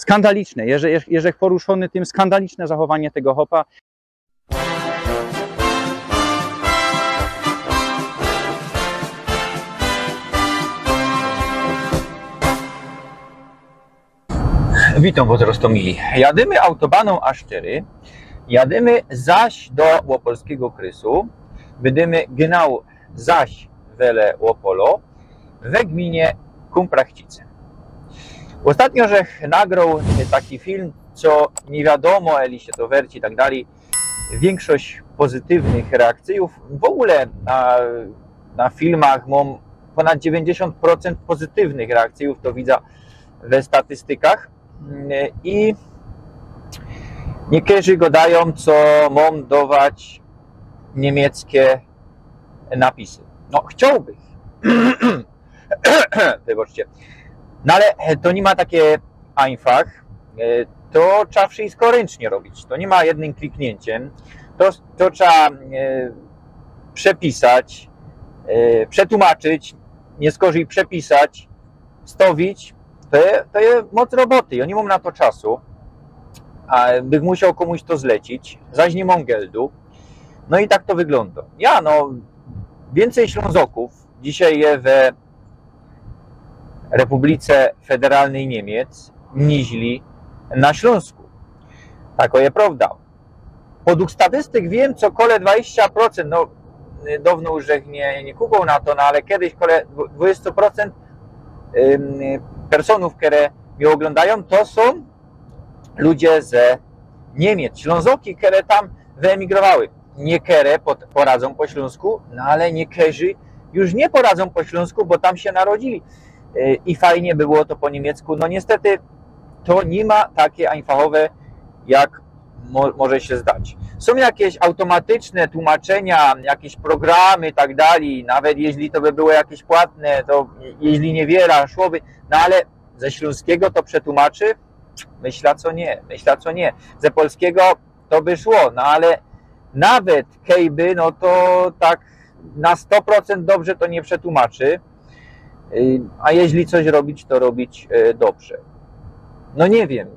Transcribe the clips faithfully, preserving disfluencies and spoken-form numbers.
Skandaliczne, jeżech, jeżech poruszōny tym, skandaliczne zachowanie tego chopa. Witōm wos, roztōmili. Jadymy autobanōm A sztyry, jadymy zaś do Opolskigo Krysu, bydymy genau zaś wele Opolo, we gminie Kōmprachcice. Ôstatnio żech nagroł taki film, co niy wiadōmo, eli sie to werci i tak dalij. Wiynkszość pozytywnych reakcyjōw. W ôgōle na, na filmach mōm pōnad dziewiyńćdziesiōnt procent pozytywnych reakcyjōw, to widza we statystykach. I niykerzy godajōm, co mōm dować niymieckie napisy. No, chciołbych. Wybaczcie. No ale to niy ma take einfach. E, to trzeba wszystko ryncznie robić. To niy ma jednym klikniyncyjym. To, to trzeba, e, przepisać, e, przetłumaczyć, niy skorzyj przepisać, wstōwić. To je, to je moc roboty. Jŏ niy mōm na to czasu. A bych musioł kōmuś to zlecić, zaś niy mōm geldu. No i tak to wyglōndo. Ja, no, wiyncyj Ślōnzokōw dzisiej je we Republice Federalnyj Niymiec niźli na Ślōnsku. Tako je prowda. Podug statystyk wiym, co kole dwadzieścia procent, no, downo już żech niy, niy kukoł na to, no ale kedyś kole dw-, dwadzieścia procent, ym, personōw, kere mie ôglōndajōm, to sōm ludzie ze Niymiec, Ślōnzoki, kere tam wyemigrowały. Niykere pod-, poradzōm po ślōnsku, no ale niykerzy już niy poradzōm po ślōnsku, bo tam sie narodzili. Y, i fajnie by było to po niymiecku. No niystety to niy ma take einfachowe, jak mo-, może sie zdać. Sōm jakeś automatyczne tłumaczynia, jakeś programy i tak dalij, nawet jeźli to by było jakeś płatne, to jeźli niy wiera, szłoby, no ale ze ślōnskigo to przetłumaczy? Myśla, co niy, myśla, co niy. Ze polskigo to by szło, no ale nawet kejby, no to tak na sto procent dobrze to niy przetłumaczy. Y, a jeźli coś robić, to robić, y, dobrze. No niy wiym.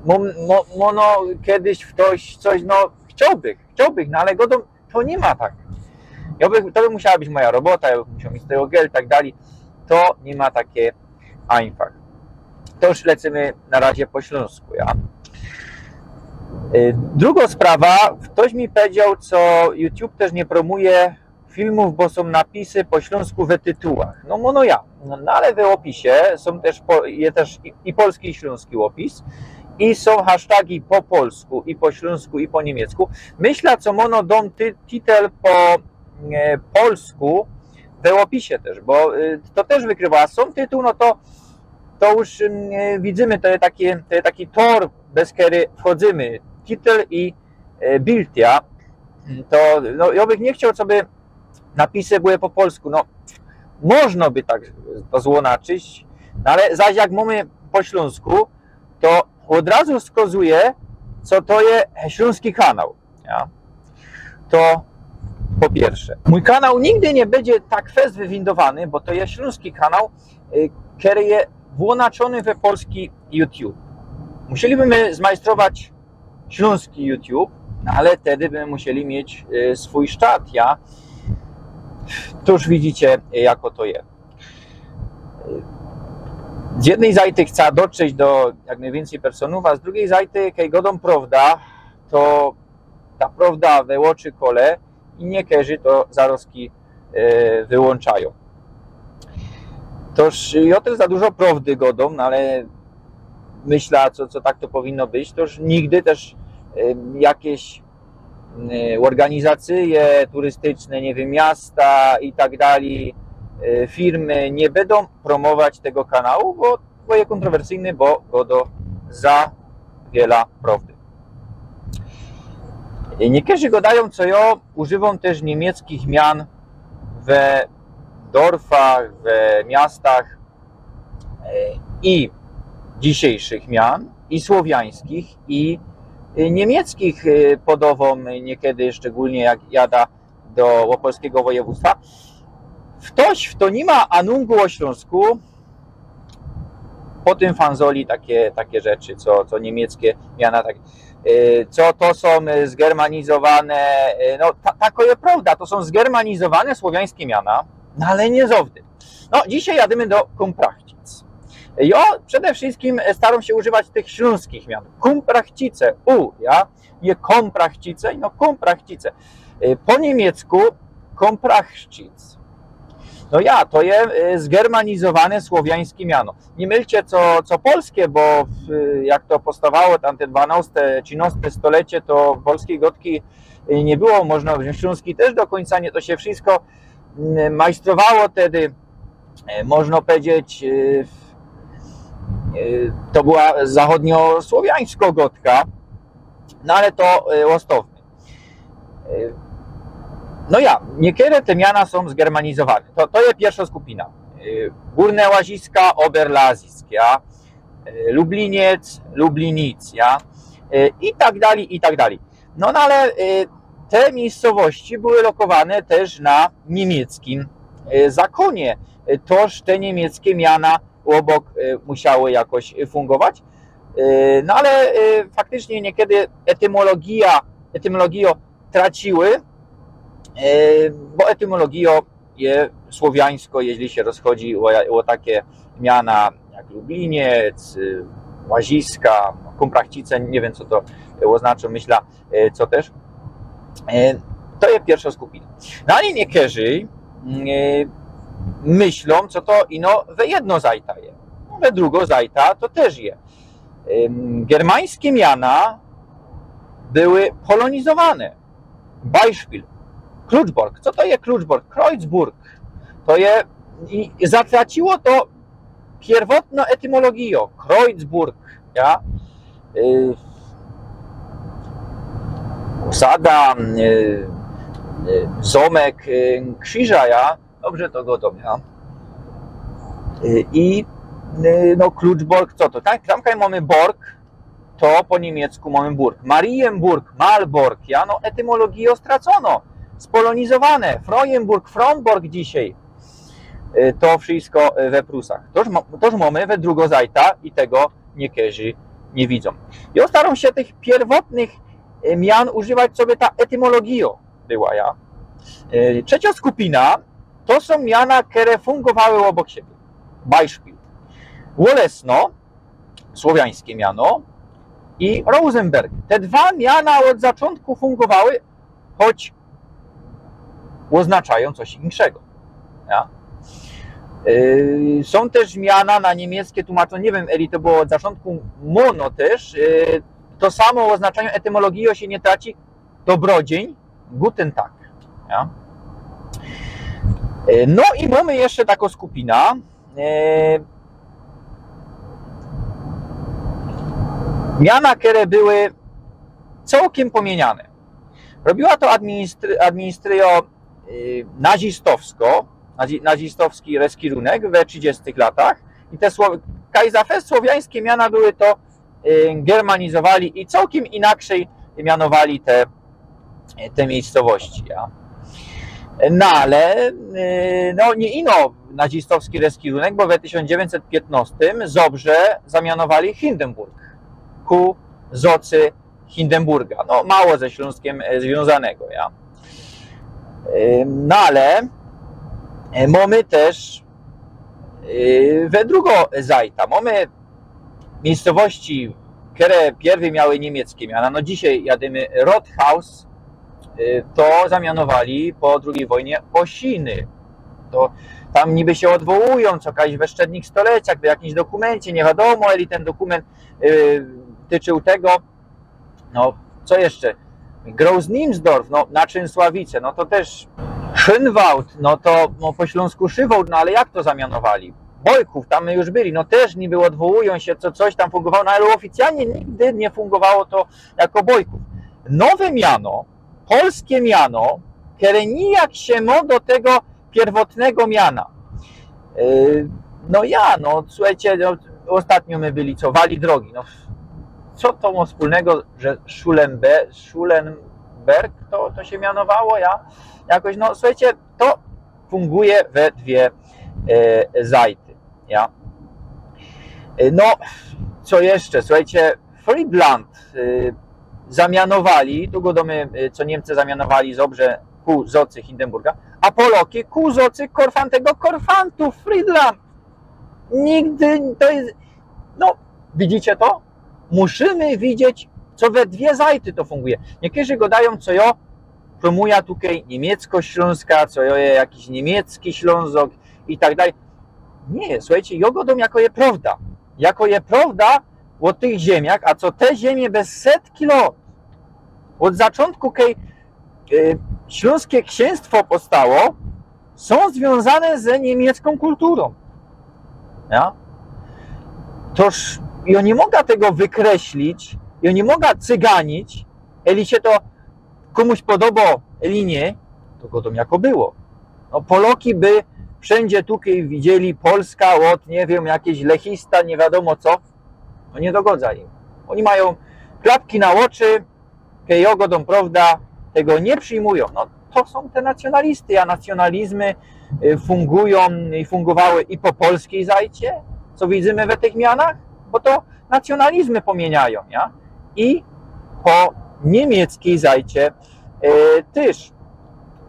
Mo-, mo-, mo-, no, kedyś ftoś coś, no, chciołbych, chciołbych, no ale godōm, to niy ma tak. Jŏ bych, to by musiała być moja robota, jŏ bych musioł mieć tego gel i tak dalij. To niy ma take einfach. To już lecymy na razie po ślōnsku, ja. Y, drugo sprawa, ftoś mi powiedzioł, co YouTube tyż niy promuje filmōw, bo sōm napisy po ślōnsku we tytułach. No, no, no ja. No, no ale we ôpisie sōm tyż po-, je tyż i, i polski, i ślōnski ôpis. I sōm hasztagi po polsku, i po ślōnsku, i po niymiecku. Myśla, co mono dōm ty-, titel po, e, polsku we ôpisie tyż, bo, y, to tyż wykrywa. A sōm tytuł, no to, to już, y, widzymy, to je taki, to je taki tor, bez kery wchodzymy. Titel i, e, bild, ja. To, no, jŏ bych niy chcioł, coby napisy były po polsku. No, można by tak to złōnaczyć, no ale zaś jak mōmy po ślōnsku, to ôd razu wskazuje, co to je ślōnski kanał. Ja? To po piyrsze. Mōj kanał nigdy niy bydzie tak fest wywindowany, bo to je ślōnski kanał, y, kery je włōnaczōny we polski YouTube. Musielibymy zmajstrować ślōnski YouTube, no ale tedy by musieli mieć, y, swōj sztat, ja? Tuż widzicie, y, jako to je. Z jednyj zajty chca dotrzeć do jak nojwiyncyj personōw, a z drugij zajty, kej godōm prowda, to ta prowda we ôczy kole i niykerzy to zarozki, e, wyłōnczajōm. Toż jŏ tyż za dużo prowdy godōm, no ale myśla, co, co tak to powinno być, toż nigdy tyż, e, jakeś e, ôrganizacyje turystyczne, niy wiym, miasta i tak dalij, e, firmy niy bydōm promować tego kanału, bo, bo je kōntrowersyjny, bo godo za wiela prowdy. E, niykerzy godajōm, co jŏ używōm tyż niymiecczich mian we dorfach, we miastach, e, i dzisiyjszych mian, i słowiańskich, i, e, niymiecczich, e, podōwōm niykery, szczegōlnie jak jada do ôpolskigo wojewōdztwa. Ftoś, fto niy ma anōngu ô Ślōnsku, Potym fanzoli takie, takie rzeczy, co, co niymieckie miana, tak, e, co to sōm, e, zgermanizowane, e, no, ta, tako je prowda, to sōm zgermanizowane słowiańskie miana, no ale niy zŏwdy. No, dzisiej jadymy do Kumprachcic. Jo przede wszyjskim, e, starōm sie używać tych ślōnskich mian. Kumprachcice, u, ja, niy Kōmprachcice, no Kōmprachcice. E, po niymiecku Kōmprachcic. No ja, to je, e, zgermanizowane słowiańskie miano. Niy mylcie, co, co polskie, bo w, jak to powstawało tamte dwanŏste, trzynŏste stolecie, to polskij gŏdki, e, niy było, możno, ślōnskij tyż do kōńca niy, to sie wszyjsko, mm, majstrowało tedy, e, możno pedzieć, e, w-, e, to była zachodniosłowiańsko gŏdka, no ale to, e, ôstŏwmy. E, no ja, niykere te miana sōm zgermanizowane. To, to je piyrszŏ skupina. E, Gōrne Łaziska, Oberlazisk, ja? E, Lubliniec, Lublinic, ja? E, i tak dalij, i tak dalij. No, no ale, e, te miyjscowości były lokowane tyż na niymieckim, e, zakōnie. E, toż te niymieckie miana ôbok, e, musiały jakoś, e, fungować. E, no ale, e, faktycznie niykiedy etymologija, etymologijŏ traciły, e, bo etymologijŏ je słowiańsko, jeźli sie rozchodzi ô, ô takie miana jak Lubliniec, e, Łaziska, Kōmprachcice, niy wiym, co to, e, ôznaczŏ, myśla, e, co tyż. E, to je piyrszŏ skupina. No ale niykerzy, mm, e, myślōm, co to ino we jedno zajta je. We drugo zajta to tyż je. Em, germańskie miana były polōnizowane. Beispiel. Kluczbork. Co to je Kluczbork? Kreuzburg. To je, i, i zatraciło to piyrwotnŏ etymologijŏ. Kreuzburg, ja? Y, ôsada, y, y, zōmek, y, krziża, ja? Dobrze to gŏdōm, ja? Y, i, y, no, Kluczborg, co to? Tam, tam kaj mōmy borg, to po niymiecku mōmy burg. Marienburg, Malbork, ja? No, etymologijŏ straconŏ, spolōnizowane. Freuenburg, Fromborg dzisiej. Y, to wszyjsko, y, we Prusach. Toż mo-, toż mōmy we drugo zajta i tego niykerzy niy widzōm. I ôstarōm sie tych piyrwotnych, y, mian używać, coby ta etymologijŏ była, ja. Y, trzeciŏ skupina to sōm miana, kere fungowały ôbok siebie. Beispiel. Wolesno, słowiańskie miano, i Rosenberg. Te dwa miana ôd zaczōntku fungowały, choć ôznaczajōm coś inkszego. Ja? Y, sōm tyż miana na niymieckie tłumaczōne, niy wiym, eli to było ôd zaczōntku, mōno tyż, y, to samo ôznaczajōm, etymologijŏ sie niy traci, dobrodziyń, guten Tag. Ja? Y, no i mōmy jeszcze takŏ skupina, e, miana, kere były cołkym pōmiynane. Robiła to administry-, administryjŏ, y, nazistowsko, nazi-, nazistowski reskirunek we trzidziestych latach i te słow-, kaj za fest słowiańskie miana były, to, y, germanizowali i cołkym inakrzyj mianowali te, te miyjscowości, ja. No ale, y, no niy ino nazistowski reskirunek, bo we tysiōnc dziewiyńćset piytnŏstym Zobrze zamianowali Hindenburg ku Zocy Hindenburga. No, mało ze Ślōnskym, e, zwiōnzanego, ja. E, no ale, e, mōmy tyż, e, we drugo zajta. Mōmy miyjscowości, kere piyrwyj miały niymieckie miana. No, dzisiej jadymy Rothaus, e, to zamianowali po drugij wojnie Osiny. To tam niby sie ôdwołujōm, co kajś we strzednich stoleciach, w jakimś dokumyncie, niy wiadōmo, eli tyn dokumynt, e, tyczył tego, No, co jeszcze? Großninsdorf, no, na Czyn Sławice, no to tyż Schönwald, no to, no, po ślōnsku Szywołd, no ale jak to zamianowali? Bojków, tam my już byli, no tyż niby ôdwołujōm sie, co coś tam fungowało, no ale ôficjalnie nigdy niy fungowało to jako Bojków. Nowe miano, polskie miano, kere nijak sie mo do tego piyrwotnego miana. Yy, no ja, no słuchejcie, no, ôstatnio my byli, co, Wali Drogi, no co to mo wspōlnego, że Schulenbe-, Schulenberg to, to sie mianowało, ja? Jakoś, no słuchejcie, to funguje we dwie, e, zajty, ja? E, no, co jeszcze? Słuchajcie, Friedland, e, zamianowali, tu gŏdōmy, e, co Niymcy zamianowali Zabrze ku Zocy Hindenburga, a Poloki ku Zocy Korfantego Korfantu, Friedland. Nigdy to je, no, widzicie to? Musimy widzieć, co we dwie zajty to funguje. Niykerzy gŏdajōm, co jŏ prōmuja tukej niymieckŏ-ślōnska, co jŏ je jakiś niymiecczi Ślōnzok i tak dalij. Niy, słuchejcie, jŏ gŏdōm, jako je prŏwda. Jako je prŏwda ô tych ziymniach, a co te ziymnie bez setki lŏt, ôd zaczōntku, kej, e, Ślōnskie Ksiynstwo powstało, sōm zwiōnzane ze niymieckōm kulturōm. Ja? Toż jŏ niy moga tego wykreślić, jŏ niy moga cyganić, eli sie to kōmuś podobŏ, eli niy, to gŏdōm, jako było. No, Poloki by wszyndzie tukej widzieli Polska ôd, niy wiym, jakiś Lechista, niy wiadōmo co. No, niy dogŏdza im. Ôni majōm klapki na ôczy, kej jŏ gŏdōm prŏwda, tego niy przijmujōm. No, to sōm te nacjōnalisty, a nacjōnalizmy, y, fungujōm i fungowały i po polskij zajcie, co widzymy we tych mianach, bo to nacjōnalizmy pōmijajōm, ja? I po niymieckij zajcie, e, tyż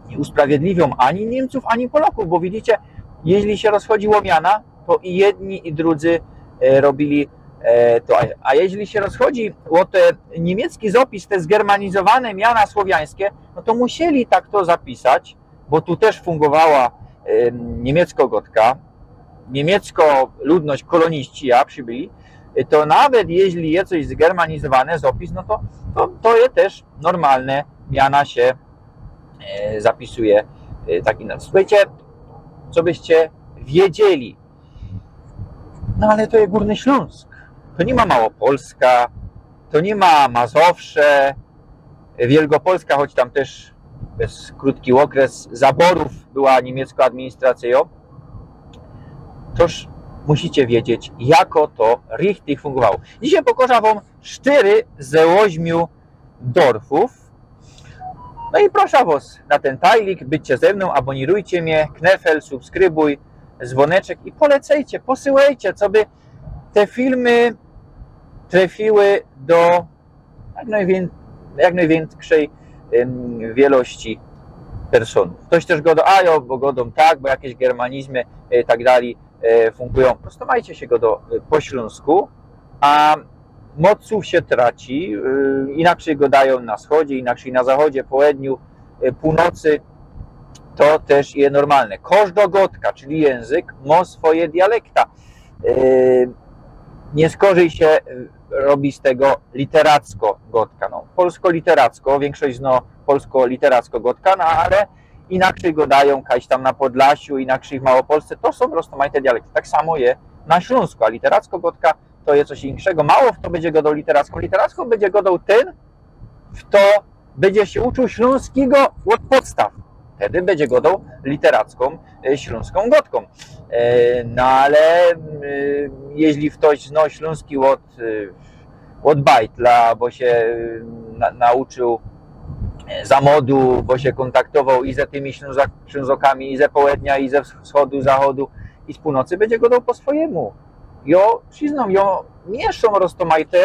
niy usprawiedliwiōm ani Niymcōw, ani Polŏkōw, bo widzicie, jeźli sie rozchodzi ô miana, to i jedni, i drudzy, e, robiyli, e, to. A, a jeźli sie rozchodzi ô te niymiecczi zopis, te zgermanizowane miana słowiańskie, no to musieli tak to zapisać, bo tu tyż fungowała, e, niymieckŏ gŏdka, niymieckŏ ludność, kolōniści, ja, przibyli, e, to nawet jeźli je coś zgermanizowane, zopis, no to, to, to je tyż normalne, miana sie, e, zapisuje, e, tak inake. Słuchejcie, co byście wiedzieli. No ale to je Gōrny Ślōnsk. To niy ma Małopolska, to niy ma Mazowsze, Wielkopolska, choć tam tyż bez krōtki ôkres zaborōw była niymieckŏ administracyjŏ. Toż musicie wiedzieć, jako to richtig fungowało. Dzisiej pokŏżã wōm sztyry ze ôźmiu dorfōw. No i proszã wŏs na tyn tajlik, bydźcie ze mnōm, abōnirujcie mie, knefel, subskrybuj, zwōneczek i polecejcie, posyłejcie, coby te filmy trefiły do jak nojwiyn-, jak nojwiynkszyj, ym, wielości personōw. Ftoś tyż gŏdŏ, a jŏ, bo gŏdōm tak, bo jakeś germanizmy, e, tak dalij, e, funkujōm. Prosto majcie sie gŏdŏ, e, po ślōnsku, a moc słōw sie traci, e, inaczyj gŏdajōm na wschodzie, inaczyj na zachodzie, połedniu, e, pōłnocy. To tyż je normalne. Kożdŏ gŏdka, czyli jynzyk, mo swoje dialekta. E, niy skorzij sie, e, robi z tego literackŏ gŏdka. No, polsko-literackŏ, wiynkszość zno polsko-literackŏ gŏdka, no ale inaczyj gŏdajōm kaś tam na Podlasiu, inaczyj w Małopolsce, to sōm roztōmajte dialekty. Tak samo je na Ślōnsku, a literackŏ gŏdka to je coś inkszego. Mało fto bydzie gŏdoł literackŏ. Literackŏ bydzie gŏdoł tyn, fto bydzie sie uczuł ślōnskigo ôd podstaw. Wtedy bydzie gŏdoł literackōm, e, ślōnskōm gŏdkōm. E, no ale, e, jeźli ftoś zno ślōnski ôd, e, ôd bajtla, bo sie, e, na-, nauczył, e, za modu, bo sie kōntaktowoł i ze tymi Ślōnza-, Ślōnzokami i ze połednia, i ze wschodu, zachodu, i z pōłnocy, bydzie gŏdoł po swojymu. Jŏ prziznōm, jŏ mieszōm roztōmajte,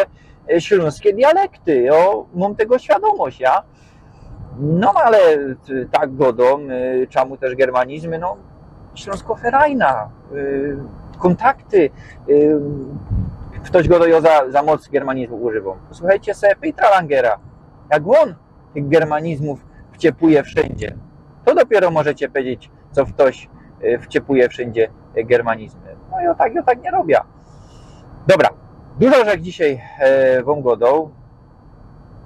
e, ślōnskie dialekty, jŏ mōm tego świadōmość, ja. No ale, e, tak gŏdōm, e, czymu tyż germanizmy, no, ślōnskŏ ferajna, e, kōntakty, e, ftoś gŏdŏ, jŏ za, za moc germanizmōw używōm. Posłuchejcie se Petera Langera, jak ôn tych germanizmōw wciepuje wszyndzie. To dopiyro możecie pedzieć, co ftoś, e, wciepuje wszyndzie, e, germanizmy. No i jŏ tak, jŏ tak niy robiã. Dobra, dużo żech dzisiej, e, wōm gŏdoł.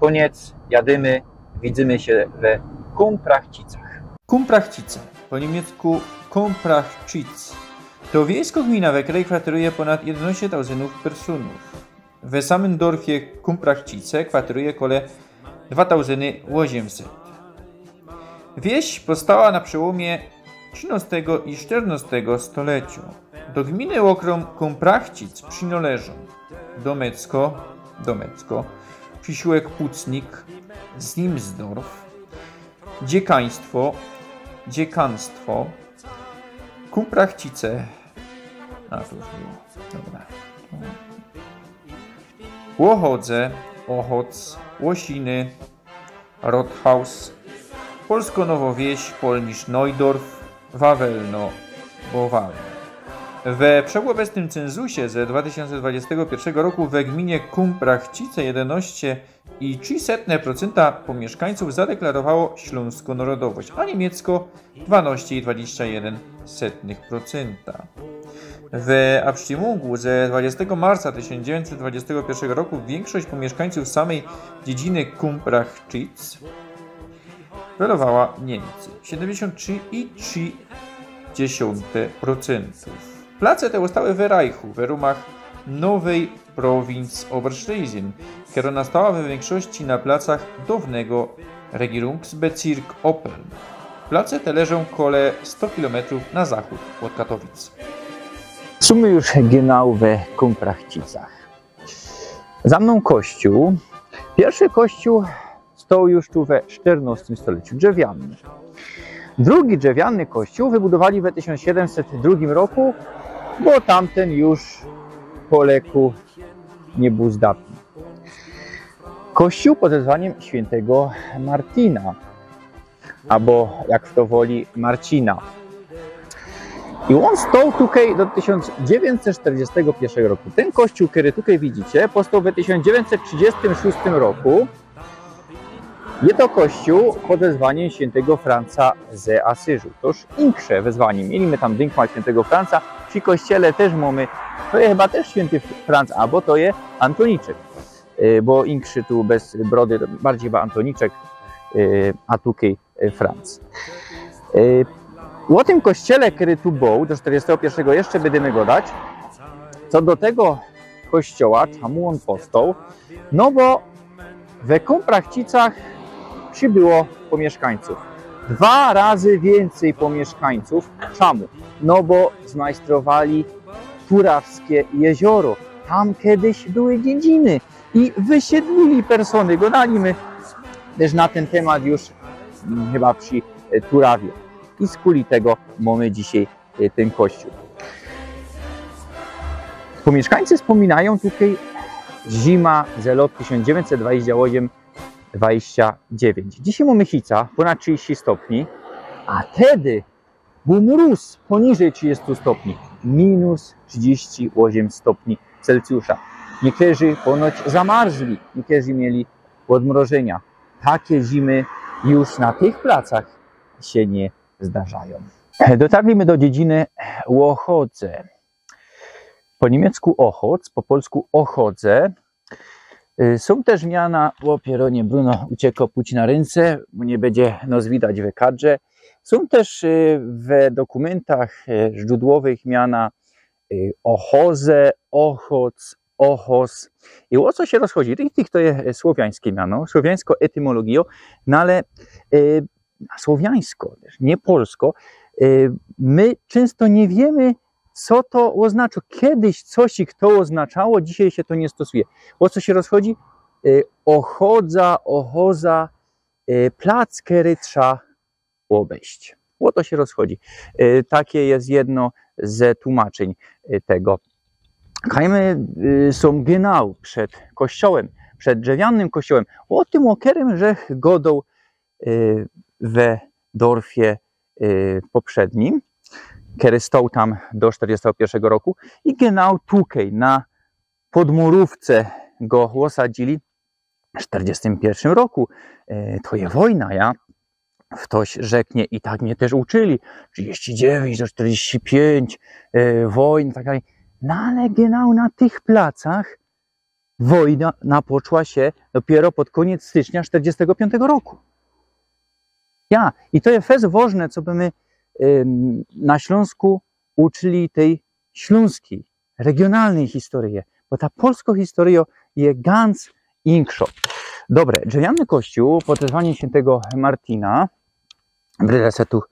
Kōniec, jadymy, widzymy sie we Kumprachcicach. Kumprachcice, po niymiecku Kumprachcice, to wiejskŏ gmina, we kerej kwateruje pōnad jedynŏście tauzyndōw personōw. We samym dorfie Kumprachcice kwateruje kole dwa tauzyny ôziymset. Wieś powstała na przełōmie trzinŏstego i sztyrnŏstego stoleciŏ. Do gminy ôkrōm Kumprachcic przinoleżōm Domecko, Domecko, przisyłek Pucnik, Zimsdorf, Dziekaństwo, Dziekanstwo, Kumprachcice. A, to już było. Dobra. Łochodze, Ôchôc, Łosiny, Rothaus, Polsko-Nowô Wieś, Polnisch Neudorf, Wawelno, Bowalno. We wszechôbecnym cenzusie ze dwa tysiōnce dwudziestego piyrszego roku we gminy Kumprachcice jedynŏście i trzi setne procynta pōmiyszkańcōw zadeklarowało ślōnskõ nŏrodowość, a niymiecko dwanŏście i dwadzieścia jeden setnych procynta. We abstimmōngu ze dwudziestego marca tysiōnc dziewiyńćset dwudziestego piyrszego roku wiynkszość pōmiyszkańcōw samyj dziedziny Kumprachcice welowała Niymcy, siedymdziesiōnt trzi i trzi dziesiōnte procyntōw. Place te ôstały we Reichu, we rōmach nowyj prowincji Oberschlesien, kerŏ nastała we wiynkszości na placach downego Regierungsbezirk Oppeln. Place te leżōm kole sto kilometrōw na zachōd ôd Katowic. Sōm już genau we Kumprachcicach. Za mnōm kościōł. Piyrszy kościōł stoł już tu we sztyrnŏstym stoleciu, drzewiany. Drugi drzewiany kościōł wybudowali we tysiōnc siedymset drugim roku, bo tamtyn już po leku niy bōł zdatny. Kościōł pod wezwaniym świyntego Martina, abo jak fto woli, Marcina. I ôn stoł tukej do tysiōnc dziewiyńćset sztyrdziestego piyrszego roku. Tyn kościōł, kery tukej widzicie, powstoł we tysiōnc dziewiyńćset trzidziestym szōstym roku. Je to kościōł pod wezwaniym świyntego Franca z Asyżu. Toż insze wezwanie. Mieli my tam dynkmal świyntego Franca. Przi kościele tyż mōmy, to je chyba tyż świynty Franc, abo to je Antōniczek. Y, bo inkszy tu bez brody, to bardzij chyba Antōniczek, y, a tukej, y, Franc. Y, ô tym kościele, kery tu bōł, do sztyrdziestego piyrszego jeszcze bydymy godać. Co do tego kościoła, czymu ôn powstoł, no bo we Kumprachcicach przibyło pōmiyszkańcōw. Dwa razy wiyncyj pōmiyszkańcōw. Czymu? No bo zmajstrowali Turawske jezioro. Tam kedyś były dziedziny i wysiedlili persōny, godali my tyż na tyn tymat już, mm, chyba przi, e, Turawie. I skuli tego mōmy dzisiej, e, tyn kościōł. Pōmiyszkańcy spōminajōm tukej zima ze lot tysiōnc dziewiyńćset dwadzieścia ôziym dwadzieścia dziewiyńć. Dzisiej mōmy hica, pōnad trzidziści stopni, a tedy bōł mrōz pōniżyj trzidziestu stopni, minus trzidziści ôziym stopni Celsjusza. Niykerzy ponoć zamarzli, niykerzy mieli ôdmrozynia. Take zimy już na tych placach sie niy zdarzajōm. Dotarli my do dziedziny Ôchodze. Po niymiecku Ôchôc, po polsku Ôchodze. Y, sōm tyż miana, ô, pierōnie, Bruno uciekło puć na rynce, bo niy bydzie nos widać we kadrze. Sōm tyż, y, we dokōmyntach, y, źrōdłowych miana, y, Ôchoze, Ôchôc, Ôchôz. I ô co sie rozchodzi? Tych, tych to je, y, słowiańske miano, słowiańsko etymologijŏ, no ale, y, słowiańsko, niy polsko, y, my czynsto niy wiymy, co to ôznacza. Kedyś coś i to ôznaczało, dzisiej sie to niy stosuje. Ô co sie rozchodzi? Y, Ôchodza, Ôchôza, y, plac, kery trza ôbejść. Ô to sie rozchodzi. Y, take je jedno ze tłumaczyń, y, tego. Kaj my, y, sōm genau przed kościołym, przed drzewianym kościołym. Ô tym, ô kerym żech godoł, y, we dorfie, y, poprzednim, kery stoł tam do sztyrdziestego piyrszego roku i genau tukej na podmurōwce go ôsadzili w sztyrdziestym piyrszym roku. Y, to je wojna, ja? Ftoś rzeknie, i tak mie tyż uczyli, trzidziści dziewiyńć do sztyrdziści piyńć, y, wojna, tak dalij. No ale genau na tych placach wojna napoczła sie dopiyro pod kōniec stycznia sztyrdziestego piōntego roku. Ja, i to je fest wożne, coby my, ym, na Ślōnsku uczyli tyj ślōnskij, regionalnyj historyje, bo ta polsko historyjŏ je ganc inkszŏ. Dobre, drzewiany kościōł pod wezwanim świyntego Martina. Brydle se tu,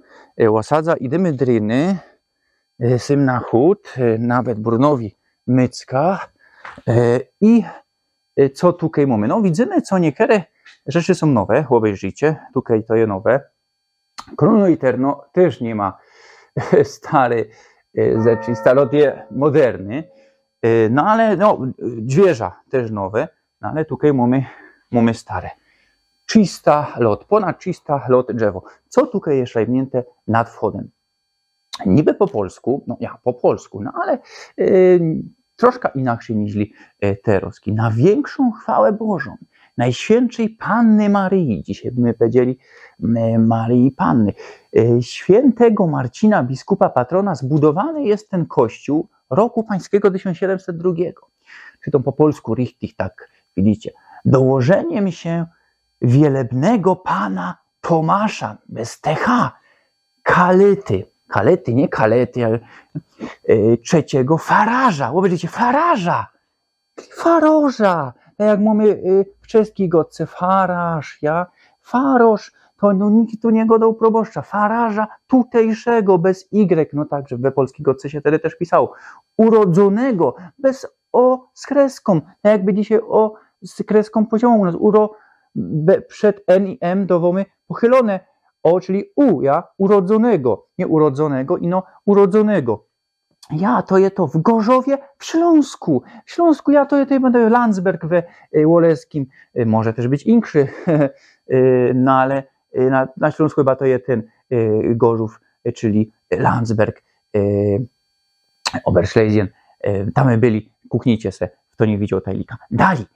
y, ôsadza, idymy dryny, y, sym na chōd, y, nawet Brunowi mycka, y, i, y, co tukej mōmy? No, widzymy, co niekere rzeczy sōm nowe, ôbejrzyjcie, tukej to je nowe. Krōno i terno tyż niy ma stare, y, rzeczy, starot je moderny. E, no ale, no, dwierza tyż nowe, no ale tukej mōmy, mōmy stare. Trzysta lot, pōnad trzysta lot drzewo. Co tukej je szajbniynte nad wchodym? Niby po polsku, no ja, po polsku, no ale e, troszka inakszyj niźli e, te roski. Na wiynkszōm chwałã Bożōm, Nojświyntszyj Panny Maryji, dzisiej by my powiedzieli e, Maryji Panny, e, świyntego Marcina, biskupa, patrōna, zbudowany je tyn kościōł roku pańskigo tysiōnc siedymset drugigo. Czytōm po polsku richtig, tak widzicie. Dołożyniym sie wielebnego pana Tomasza, bez T H, Kalety, Kalety, niy Kalety, ale e, trzecigo, Faraża, ôbejrzyjcie, Faraża, Faroża, tak jak mōmy e, w czeskij godce, Faraż, ja, Faroż, to no, nikt tu niy godoł proboszcza, Faraża tutejszego, bez Y, no tak, że we polskij godce sie tedy tyż pisało, urodzōnego, bez O z kreskōm, tak jakby dzisiej O z kreskōm poziōmōm u nas, uro, be, przed N i M dŏwōmy pochylōne O, czyli U, ja, urodzōnego, niy urodzōnego, ino urodzōnego. Ja, to je to w Gorzowie, w Ślōnsku, w Ślōnsku, ja, to je, to je, bydzie Landsberg we e, Łoleskim, e, może tyż być inkszy, e, no ale e, na, na Ślōnsku chyba to je tyn e, Gorzōw, e, czyli Landsberg, e, Oberschlesien, e, tam my byli, kuknijcie se, fto niy widzioł tajlika. Dalij.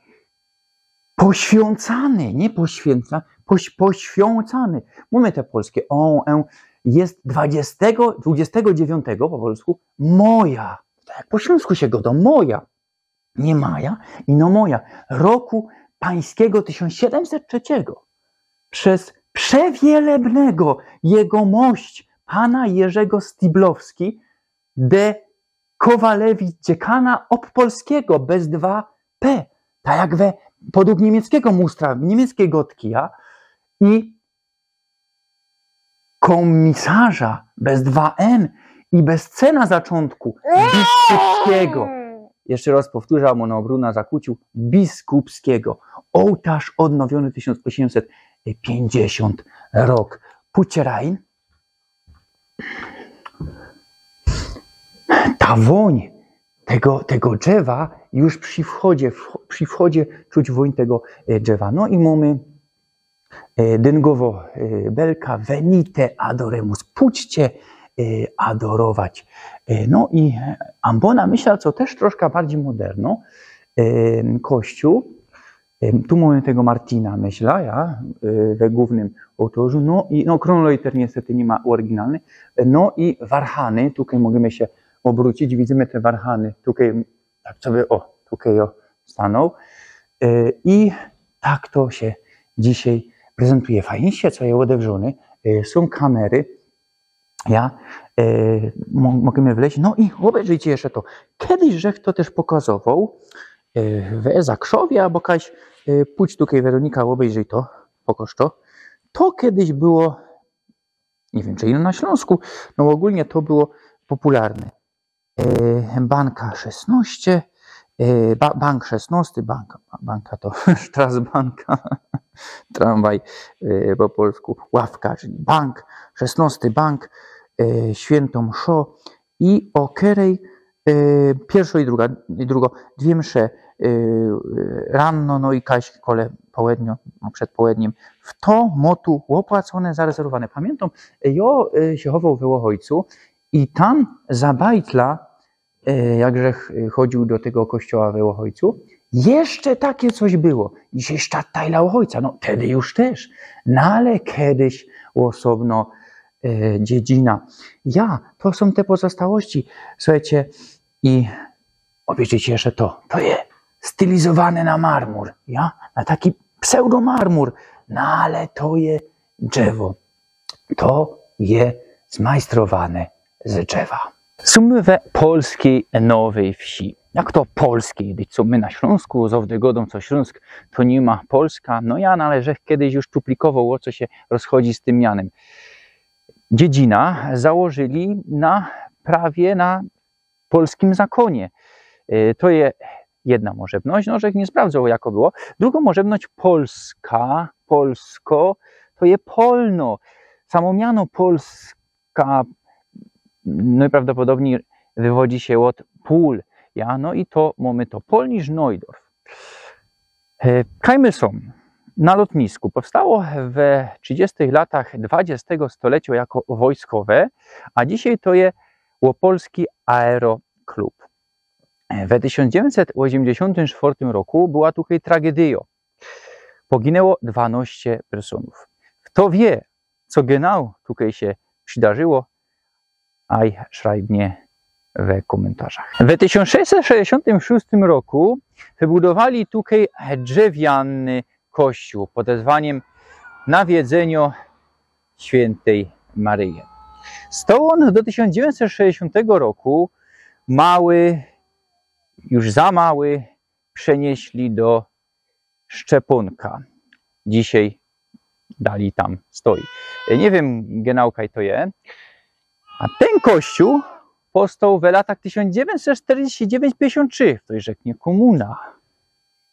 Poświōncany, niy poświynca, poś, poświōncany. Mōmy te polske, o, e, je dwudziestego, dwudziestego dziewiątego po polsku moja. Tak jak po ślōnsku sie godo, moja. Niy maja, ino moja. Roku pańskigo tysiōnc siedymset trzecigo przez przewielebnego jegomość pana Jerzego Stiblowski de Kowalewicz, dziekana ôppolskigo bez dwa P, tak jak we, podług niymieckigo mustra, niymieckiej godki, ja, i kōmisarza bez dwa M i bez C na zaczōntku, biskupskigo. Jeszcze rŏz powtōrzã, bo no Bruna zakłōcił, biskupskigo. Ołtarz ôdnowiōny tysiōnc ôziymset piyńćdziesiōnt rok. Pōjcie rajn. Ta wōń tego, tego drzewa już przi wchodzie, w, przi wchodzie czuć wōń tego e, drzewa. No i mōmy e, dyngowo e, belka, venite adoremus, pōjcie e, adorować. E, no i e, ambōna, myślã, co tyż troszka bardzij moderno, e, kościół. E, tu mōmy tego Martina, myślã, ja, e, we głōwnym ôłtŏrzu. No i, no, Kronleuchter niystety niy ma ôryginalny. E, no i warhany, tukej mōżymy sie ôbrōcić, widzymy te warhany, tukej tak sobie, ô, tukej, ô, stanōł. E, i tak to sie dzisiej prezentuje. Fajnie sie, co je ôdewrzōny. E, sōm kamery. Ja, e, mo-, możymy wleć. No i ôbejrzyjcie jeszcze to. Kedyś żech to tyż pokazowoł, e, we Zakrzowie, abo kaś, e, pōdź tukej, Weronika, ôbejrzyj to, pokŏż to. To kedyś było, niy wiym, czy ino na Ślōnsku, no ôgōlnie to było popularne. E, banka szesnŏście, e, ba-, bank szesnŏsty, banka, banka to Straßbanka, tramwaj, e, po polsku ławka, czyli bank, szesnŏsty bank, e, świynto mszŏ i ô kerej, e, piyrszŏ i druga, i drugo, dwie msze, e, ranno, no i kaś kole połednio, no, przed połednim. W to mŏ tu ôpłacōne, zarezerwowane. Pamiyntam, e, jŏ, e, sie chowoł we Łochojcu i tam za bajtla e, jak żech, e, chodził do tego kościoła we Łochojcu, jeszcze take coś było. Dzisiej sztattejla Łochojca, no, tedy już tyż. No, ale kedyś ôsobno, e, dziedzina. Ja, to sōm te pozostałości. Suchejcie, i ôbejrzyjcie jeszcze to. To je stylizowane na marmur, ja? Na taki pseudomarmur. No, ale to je drzewo. To je zmajstrowane z drzewa. Sōm my we polskij Nowyj Wsi. Jak to polskij? Dyć co my na Ślōnsku, zŏwdy gŏdōm, co Ślōnsk to niy ma Polska. No ja, no ale żech kedyś już czuplikowŏł, ô co sie rozchodzi z tym mianym. Dziedzina założyli na, prawie na polskim zakōnie. E, to je jedna możebność, no, żech niy sprawdzŏł, jako było. Drugŏ możebność, Polska, Polsko, to je polno. Samo miano Polska, no i prawdopodobnij wywodzi sie ôd pōl, Ja, no i to mōmy to, Polnisch Neudorf. E, kaj my sōm na lotnisku. Powstało we trzidziestych latach dwudziestego stoleciŏ jako wojskowe, a dzisiej to je Opolski Aeroklub. We tysiōnc dziewiyńćset ôziymdziesiōntym sztwŏrtym roku była tukej tragedyjŏ. Poginęło dwanaście personów. Fto wiy, co genau tukej sie przidarzyło, aj szrajbnie we kōmyntarzach. We tysiōnc sześćset sześćdziesiątym szóstym roku wybudowali tukej drzewiany kościół pod wezwaniym Nawiedzeniŏ Świętej Maryje. Stoł on do tysiōnc dziewiyńćset sześćdziesiątego roku mały, już za mały, przenieśli do Szczepōnka. Dzisiej dali tam stoi. Nie wiym, genau kaj to je. A tyn kościół powstoł we latach tysiōnc dziewiyńćset sztyrdziestym dziewięcym pięćdziesiōnt trzi. Ftoś rzeknie, kōmuna.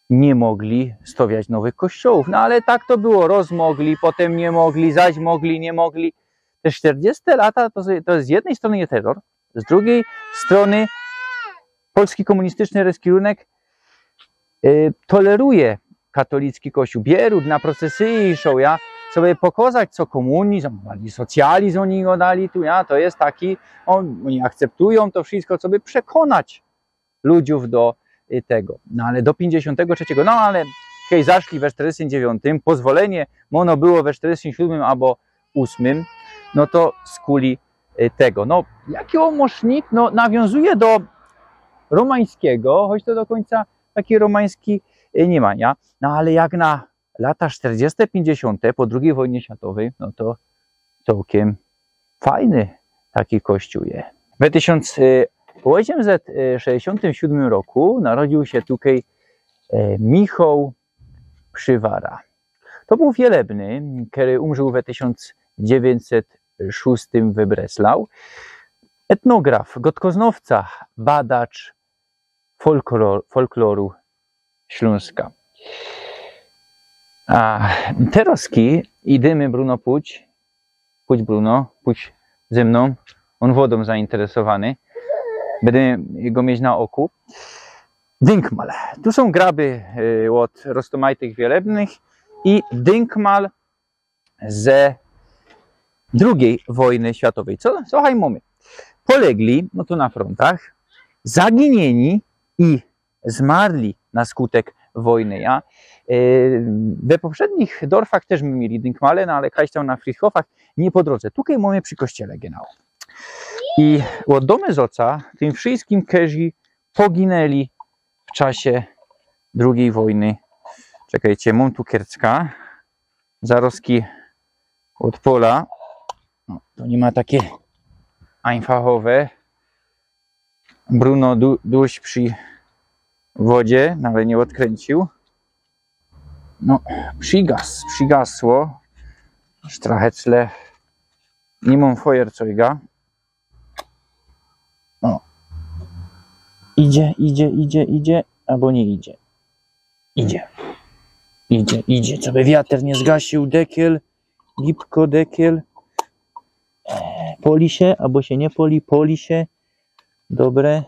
Niy mogli stowiać nowych kościołōw. No ale tak to było. Roz mogli, potym niy mogli, zaś mogli, niy mogli. Te sztyrdzieste lata to, to z jednyj strōny je terror, z drugiyj strōny polski kōmunistyczny rozkierunek, y, toleruje katolicki kościół. Bierut na procesyje szoł, ja, coby pokŏzać, co kōmunizm, bardzij socjalizm ôni gŏdali tu, ja, to je taki, ôn, ôni akceptujōm to wszysko, coby przekōnać ludziōw do, y, tego. No ale do piyńćdziesiōntego trzeciego, no ale kej zaszli we sztyrdziestym dziewiōntym, pozwolenie, ôno było we sztyrdziestym siōdmym abo ôsmym, no to skuli, y, tego. No, jaki ôn mŏ sznyt? No, nawiōnzuje do romańskigo, choć to do kōńca taki romański, y, niy ma, ja? No ale jak na lata sztyrdzieste, piyńćdziesiōnte po drugij wojnie światowyj, no to cołkiym fajny taki kościół je. We tysiōnc ôziymset sześćdziesiōntym siōdmym roku narodziōł sie tukej, e, Michał Przywara. To bōł wielebny, kery umrził we tysiōnc dziewiyńćset szōstym we Breslau. Etnograf, gŏdkoznŏwca, badacz folklor-, folkloru Ślōnska. A terŏzki idymy, Bruno, pōdź, pōdź, Bruno, pōdź ze mnōm. Ôn wodōm zainteresowany. Bydymy go mieć na ôku. Dynkmal. Tu sōm graby, y, ôd roztōmajtych wielebnych i dynkmal ze drugij wojny światowyj. Co, co haj mōmy? Polegli, no to na frontach, zaginieni i zmarli na skutek wojny, ja? E, we poprzednich dorfach tyż my mieli dynkmale, no ale kajś tam na Friedhofach, niy po drōdze. Tukej mōmy przi kościele, genau. I ôddōmy zŏca tym wszyskim, kerzi pogineli w czasie drugij wojny. Czekejcie, mōm tu kiercka. Zarozki ôdpŏla. No, to niy ma take ajnfachowe. Bruno du-, duś przi wodzie, no ale niy ôdkryncył. No, przigas-, przigasło. Sztrachecle. Niy mōm fojercojga. O. Idzie, idzie, idzie, idzie, abo niy idzie? Idzie. Idzie, idzie. Coby wiater niy zgasył, dekiel, gibko dekiel. E, poli sie, abo sie niy poli, poli sie. Dobre.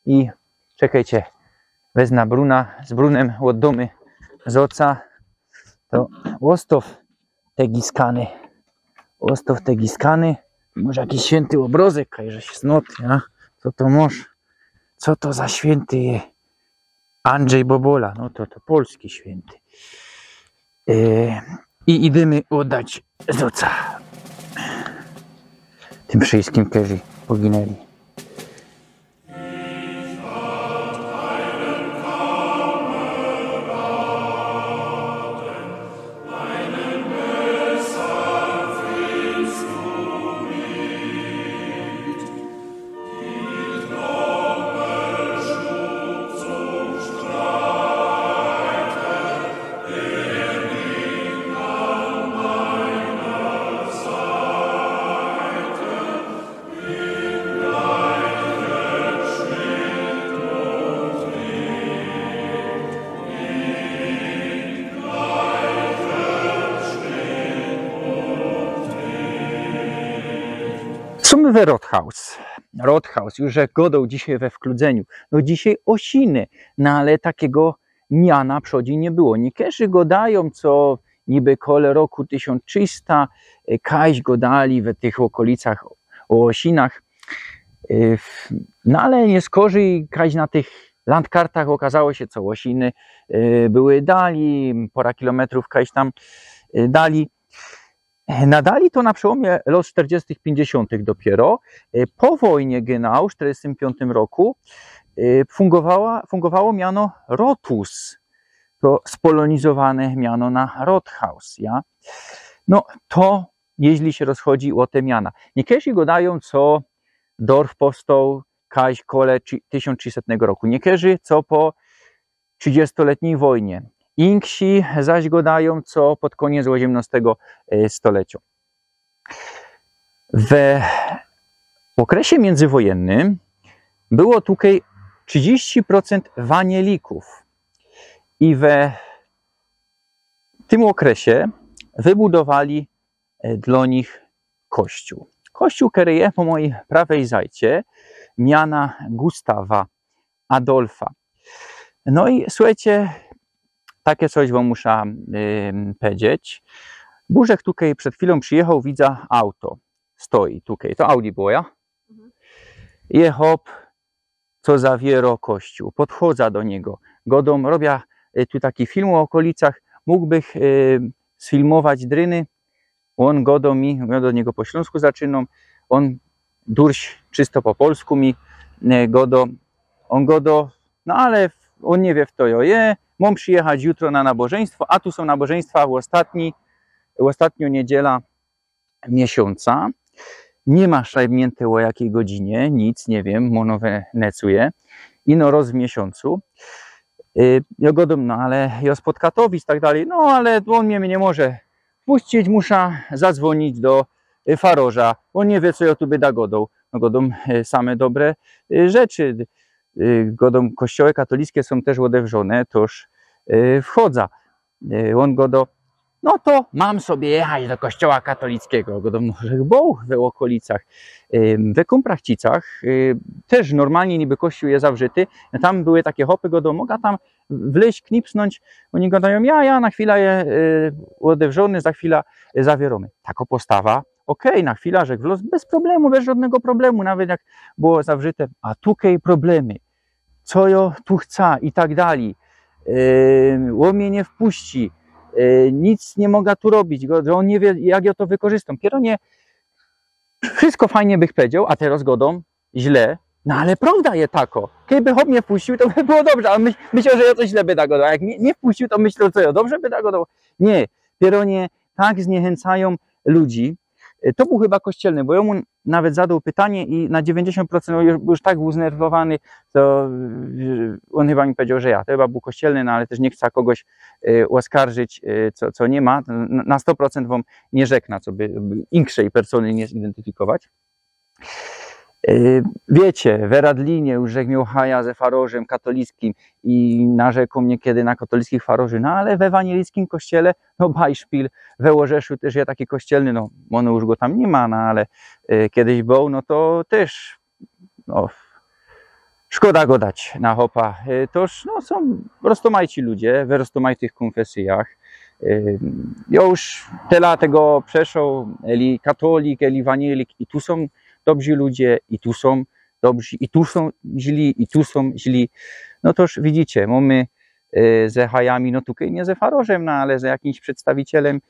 I czekejcie, wezna Bruna, z Brunym ôddōmy zŏca. To ôstow te giskany. Ôstow te giskany. Może jakiś świynty ôbrozek, kaj żeś snŏd, ja? Co to mŏsz? Co to za świynty je? Andrzej Bobola, no to, to polski świynty. E, i idymy ôddać zŏca. Tym wszyskim, kerzi pogineli. Sōm we Rathaus. Rothaus, już żech godoł dzisiej we wkludzyniu. No dzisiej Ôsiny, no ale takigo miana przodzi niy było. Niykerzy godajōm, co niby kole roku tysiōnc trzysta, e, kaś godali we tych ôkolicach ô Ôsinach. E, w-, no ale niyskorzij kaś na tych landkartach ôkazało sie, co Ôsiny, e, były dali, pora kilometrōw kaś tam, e, dali. Na dali to na przełōmie lŏt sztyrdziestych, piyńćdziesiōntych dopiero. E, po wojnie genau, w sztyrdziestym piōntym roku, e, fungowała, fungowało miano Rotus. To spolōnizowane miano na Rothaus, ja? No, to jeźli sie rozchodzi ô te miana. Niykerzy godajōm, co dorf powstoł kaś kole trzi-, tysiōnc trzisetnego roku. Niykerzy, co po trzidziestoletnij wojnie. Inksi zaś godajōm, co pod kōniec ôziymnŏstego, e, stoleciŏ. We ôkresie miyndzywojennym było tukej trzidziści procynt wanielikōw i we tym ôkresie wybudowali, e, dlŏ nich kościōł. Kościōł, kery je po mojij prawej zajcie, miana Gustawa Adolfa. No i słuchejcie, take coś wōm musza, ym, powiedzieć. Bo żech tukej przed chwilōm przijechoł, widza auto. Stoi tukej. To Audi było, ja? Mhm. Je chop, co zawiero kościōł. Podchodza do niego. Godōm, robia, y, tu taki film ô ôkolicach. Mōgłbych, y, sfilmować dryny? Ôn godo mi, jo do niego po ślōnsku zaczynōm, ôn durś czysto po polsku mi, e, godo. Ôn godo, no ale ôn niy wiy, fto jo je, mōm przijechać jutro na nabożyństwo, a tu sōm nabożyństwa w ôstatni, ôstatniŏ niydziela miesiōnca. Niy ma szajbniynte ô jakij godzinie, nic, niy wiym, mōno we Necunie. Ino roz w miesiōncu. Y, jo godōm, no ale jo spod Katowic, tak dalij, no ale ôn mie niy może puścić, musza zadzwōnić do, y, faroża, bo niy wiy, co jo tu byda godoł. No godōm, y, same dobre, y, rzeczy. Y, godōm, kościoły katolickij sōm tyż ôdewrzōne, toż, y, wchodza. Y, ôn godo, no to mōm sobie jechać do kościoła katolickigo. Godōm, no, żech bōł we ôkolicach. Y, we Kōmprachcicach, y, tyż normalnie niby kościoł je zawrzyty. Tam były take chopy, godōm, moga tam wlyź, knipsnōńć. Ôni godajōm, ja, ja, na chwila je, y, ôdewrzōny, za chwila, y, zawiyrōmy. Tako postawa, okej, na chwila żech wlōz bez problemu, bez żodnego problemu, nawet jak było zawrzyte, a tukej problemy. Co jo tu chca i tak dalij. Y, ôn mie niy wpuści, y, nic niy moga tu robić, go-, że ôn niy wiy, jak jo to wykorzystōm. Pierōnie, wszystko fajnie bych powiedzioł, a teroz godōm źle, no ale prowda je tako. Kejby chop mie wpuściōł, to by było dobrze, a myśl-, myśloł, że jo coś źle byda godoł, a jak niy, niy wpuściōł, to myśloł, co jo dobrze byda godoł. Niy, pierōnie tak zniechęcajōm ludzi. Y, to bōł chyba kościelny, bo jo mu nawet zadoł pytanie i na dziewiyńćdziesiōnt procynt już, już tak uznerwowany, to, y, ôn chyba mi powiedzioł, że ja. To chyba bōł kościelny, no ale tyż niy chca kogoś, y, ôskarżyć, y, co, co niy ma. Na, na sto procynt wōm niy rzekna, co by, by inkszej persōny niy zidentyfikować. Y, wiycie, we Radlinie już żech mioł haja ze farożym katolickij i narzekōm niykiedy na katolickich faroży, no ale we wanielickim kościele, no, bajszpil, we Ôrzeszu tyż je taki kościelny, no, mōno już go tam niy ma, no ale, y, kejsik bōł, no to tyż, no, szkoda godać na chopa. Y, toż, no, sōm roztōmajci ludzie, we roztōmajtych kōnfesyjach. Y, jo już tela tego przeszoł, eli katolik, eli wanielik, i tu sōm dobrzy ludzie, i tu sōm dobrzy, i tu sōm źli, i tu sōm źli. No toż widzicie, mōmy, y, ze hajami, no tukej niy ze farożym, no ale ze jakimś przedstawicielym,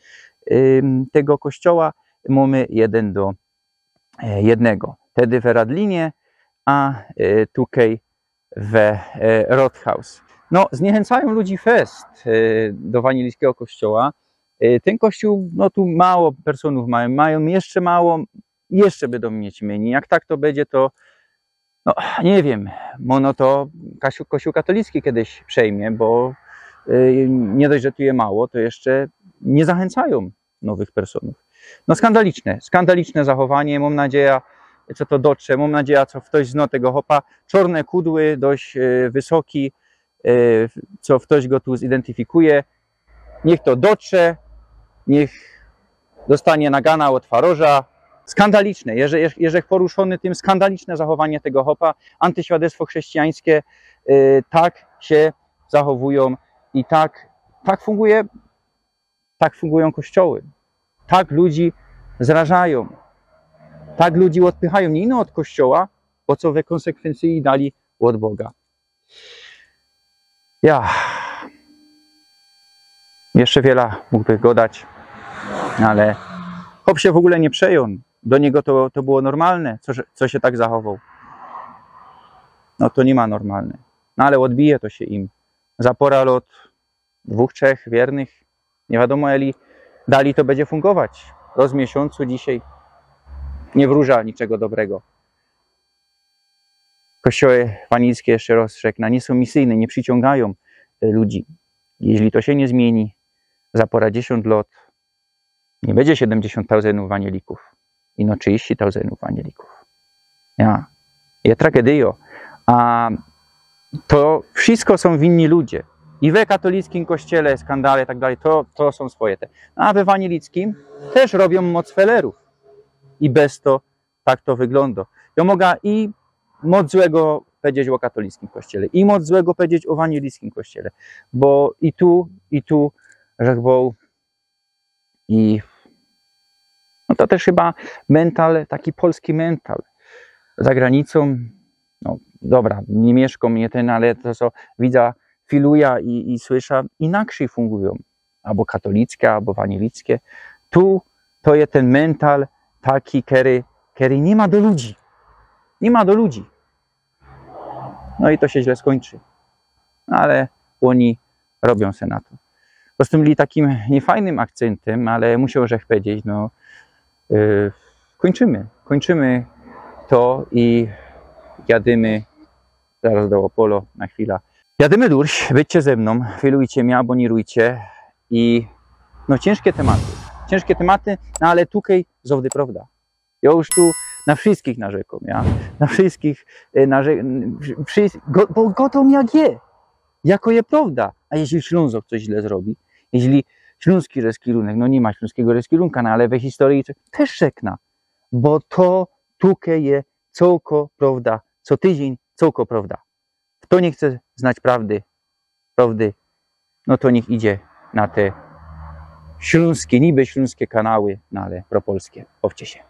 ym, tego kościoła, mōmy jedyn do, e, jednego. Tedy we Radlinie, a, e, tukej we, e, Rothaus. No, zniechęcajōm ludzi fest, e, do wanielickigo kościoła. E, tyn kościōł, no tu mało personōw majōm, majōm jeszcze mało, jeszcze bydōm mieć mynij. Jak tak to bydzie, to, no, niy wiym, mōno to kościōł, kościōł katolickij kejsik przejmie, bo, y, niy dość, że tu je mało, to jeszcze niy zachęcajōm nowych personōw. No, skandaliczne, skandaliczne zachowanie, mōm nadzieja, co to dotrze, mōm nadzieja, co ftoś zno tego chopa. Czŏrne kudły, dość, y, wysoki, y, co ftoś go tu zidentyfikuje. Niych to dotrze, niych dostanie nagana ôd faroża. skandaliczne, jeże-, jeże-, jeże poruszōny tym, skandaliczne zachowanie tego chopa, antyświadectwo chrześcijańskie, y, tak sie zachowujōm i tak, tak funguje, tak fungujōm kościoły. Tak ludzi zrażajōm. Tak ludzi ôdpychajōm. Niy ino ôd kościoła, bo co we konsekwencji dali ôd Boga. Ja. Jeszcze wiela mōgłbych godać, ale chop sie w ogōle niy przejōm. Do niego to, to było normalne, co, że, co sie tak zachowoł. No to niy ma normalne. No ale ôdbije to sie im. Za pora lot dwōch, trzech wiernych. Niy wiadōmo, eli dali to bydzie fungować. Roz miesiōncu dzisiej niy wrōża niczego dobrego. Kościoły ewanielickie, jeszcze roz rzeknã, niy sōm misyjne, niy prziciōngajōm, e, ludzi. Jeźli to sie niy zmiyni, za pora dziesiōnt lot niy bydzie siedymdziesiōnt tauzyndōw ewanielików, ino trzidziści tauzyndōw ewanielików. Ja. Je tragedyjo. A to wszystko sōm winni ludzie. I we katolickim kościele skandale i tak dalij, to, to sōm swoje te. No, a we ewanielickim tyż robiōm moc felerōw. I bez to tak to wyglōndo. Jo moga i moc złego powiedzieć ô katolickim kościele, i moc złego powiedzieć ô ewanielickim kościele, bo i tu, i tu, żech bōł, i no to tyż chyba mental, taki polski mental. Za granicōm, no dobra, niy miyszkōm, niy tyn, ale to co widza, filuja i, i słysza, inakszyj fungujōm. Abo katolickie, abo ewanielickie. Tu to je tyn mental taki, kery, kery niy ma do ludzi. Niy ma do ludzi. No i to sie źle skōńczy. No ale ôni robiōm se na to. Po prostu byli takim niyfajnym akcyntym, ale musioł żech powiedzieć, no, yy, kōńczymy. Kōńczymy to i jadymy zaroz do Opole na chwila. Jadymy durś, bydźcie ze mnōm, filujcie mie, abōnirujcie i, no, ciynżkie tymaty. Ciynżkie tymaty, no ale tukej zŏwdy prŏwda. Jŏ już tu na wszystkich narzykōm, ja? Na wszystkich, e, narze-, wszy-, go-, bo godōm jak je. Jako je prŏwda. A jeźli Ślōnzok coś źle zrobi, jeźli ślōnski reskirunek, no niy ma ślōnskigo reskirunka, no ale we historyji coś, tyż rzekna. Bo to tukej je cołko prŏwda. Co tydziyń cołko prŏwda. Fto niy chce znać prŏwdy, prŏwdy, no to niych idzie na te ślōnskie, niby ślōnskie kanały, no ale propolskie. Bawcie sie.